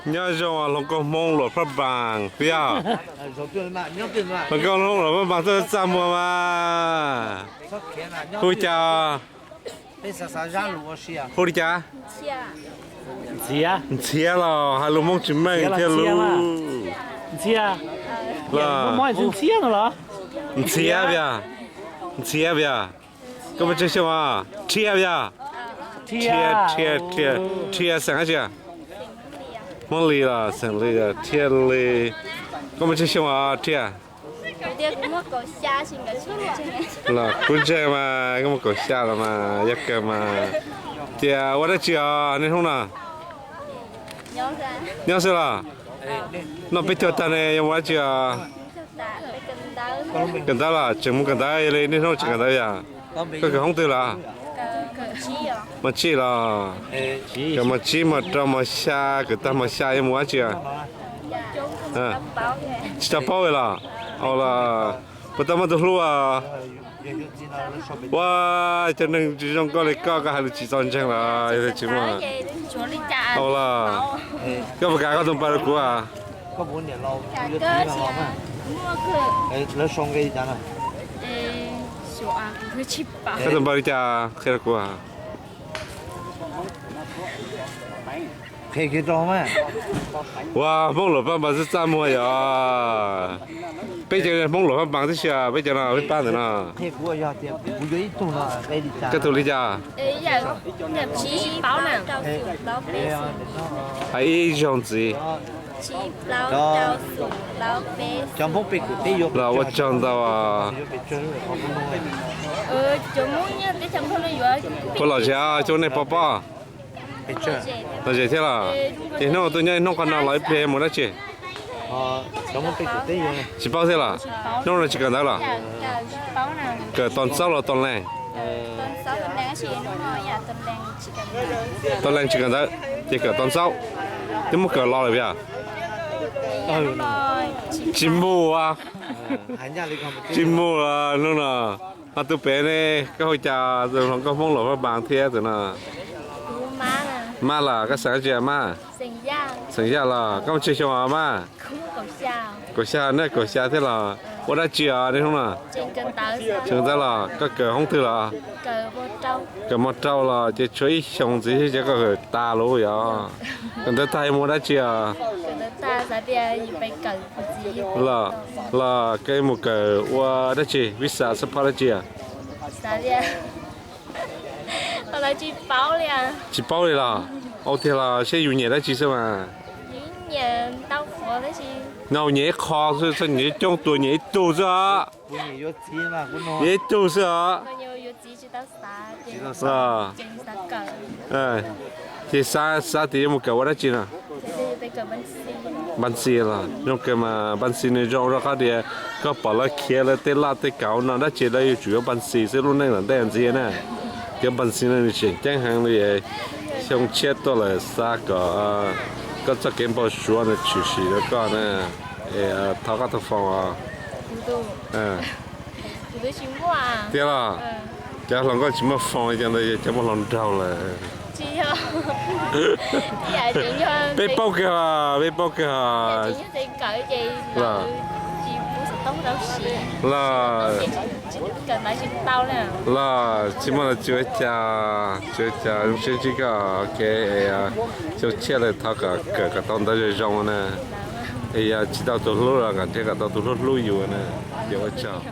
Nyob zoo hluas nkauj Hmoob Luam Phaj Npaas, puas yog? Hluas nkauj Hmoob Luam Phaj Npaas tuaj txaj muag mas. Hu li cas? Hu li cas? Ntxhiav los hais lus Hmoob tsis meej thiab lus. Ntxhiav yog, Ntxhiav yog. Koj muaj tsawg xyoo os? Rhia yog. Rhia, Rhia, Rhia, Rhia xeem dab tsi? Hmoob Lis los xeem Lis, Rhia Lis. Koj muaj tsawg xyoo os Rhia? Los kuv ntseeg mas koj muaj kaum xya los mas yog kawg mas. Ces ua dab tsi os niaj hnub no? Nyob xwb los? Noj peb caug tag ne yuav mus dab tsi os? Kawm ntawv los? Tseem mus kawm ntawv li niaj hnub tseem kawm ntawv yog? Koj kawm hoob twg los? Mos tsib los? Kawm mos tsib mos rau mos xya, kawm tag mos xya yuav mus dab tsi os? Tsis tau paub los? Au los, puas tau muaj tus hlub os? Ua, cov neeg tsis zoo nkauj li koj, koj hais lus tsis txaus ntseeg los yog tsis muaj? Au los, koj puas kam koj tus npawg rau kuv? Koj tus npawg li cas? Qhia rau kuv. Ua, Hmoob Luam Phaj Npaas txaj txaj muag yog. Peb cov Hmoob Luam Phaj Npaas tib si, peb cov no peb pab ntawm no. Koj tus li cas? Hais ib zaug ntxiv. Los ua tsaug ntau. Puas lom zem cov nej pov pob? Lom zem thiab los? Ces hnub tuaj nyob ib hnub qhov no los ib pliag mus dab tsi? Tsis paub thiab los? Hnub no tsis kawm ntawv los? Kawm tos ntxaub los tos lees? Tos lees tsis kawm ntawv, ces kawm tos ntxaub. Twb muab kawm los lawm yog? Tsis mus. Tsis mus los hnub no. Ho tus pem ne, koj hu cas, tus hluas nkauj Hmoob Luam Phaj Npaas thiab tus no? Mab los, koj xeem dab tsi mab? Xeem Yaj los, koj muaj tsawg xyoo os mab? Kaum xya, nej kaum xya thiab los? Ua dab tsi os niaj hnub no? Tseem kawm ntawv los? Koj kawm hoob twg los? Kawm mos rau los ces tshuav ib xyoos ntxiv thiab ces koj kawm tas lawm yog? Kawm ntawv tag yuav mus dab tsi os? Los, los koj yuav mus kawm ua dab tsi, visa xab phab dab tsi os? Tsis paub li los? Ua tiag los seb yus nyiam dab tsi xwb mas. No nyiam ib qho xwb, nyiam ib coob tus, nyiam ib tug xwb os. Nyiam ib tug xwb os. Ces xav tias yuav mus kawm ua dab tsi no? Npab ntxi los? Zoo kawg mas, npab ntxi nws zoo rau qhov tias koj pom lawv khiav lawv tej laj tej kaus no dab tsi lawv yuav tsum yuav npab ntxi xwb, lub neej tom ntej ntxiv na. Cov npab ntxi no nws tseem ceeb heev li. Xyoo tshiab tuaj lawm xav kom koj txoj kev npau suav nws tshwm sim rau koj na. Thov koj tau foom os. Tiag los? Cov hluas nkauj tsis muaj foom li cas ntawd yog cov muaj hluas nraug lawm. Peb paub kawg, peb paub kawg. Los, los tsis muaj los tsis ua cas, tsis ua cas, zoo siab ntsib koj. Ok, xyoo tshiab lawm thov kom kawm kom tau ntawv zoo zoo na. Es yog tsis tau tus hlub los kom nrhiav kom tau tus hlub hlub yus na. Ces ua tsaug.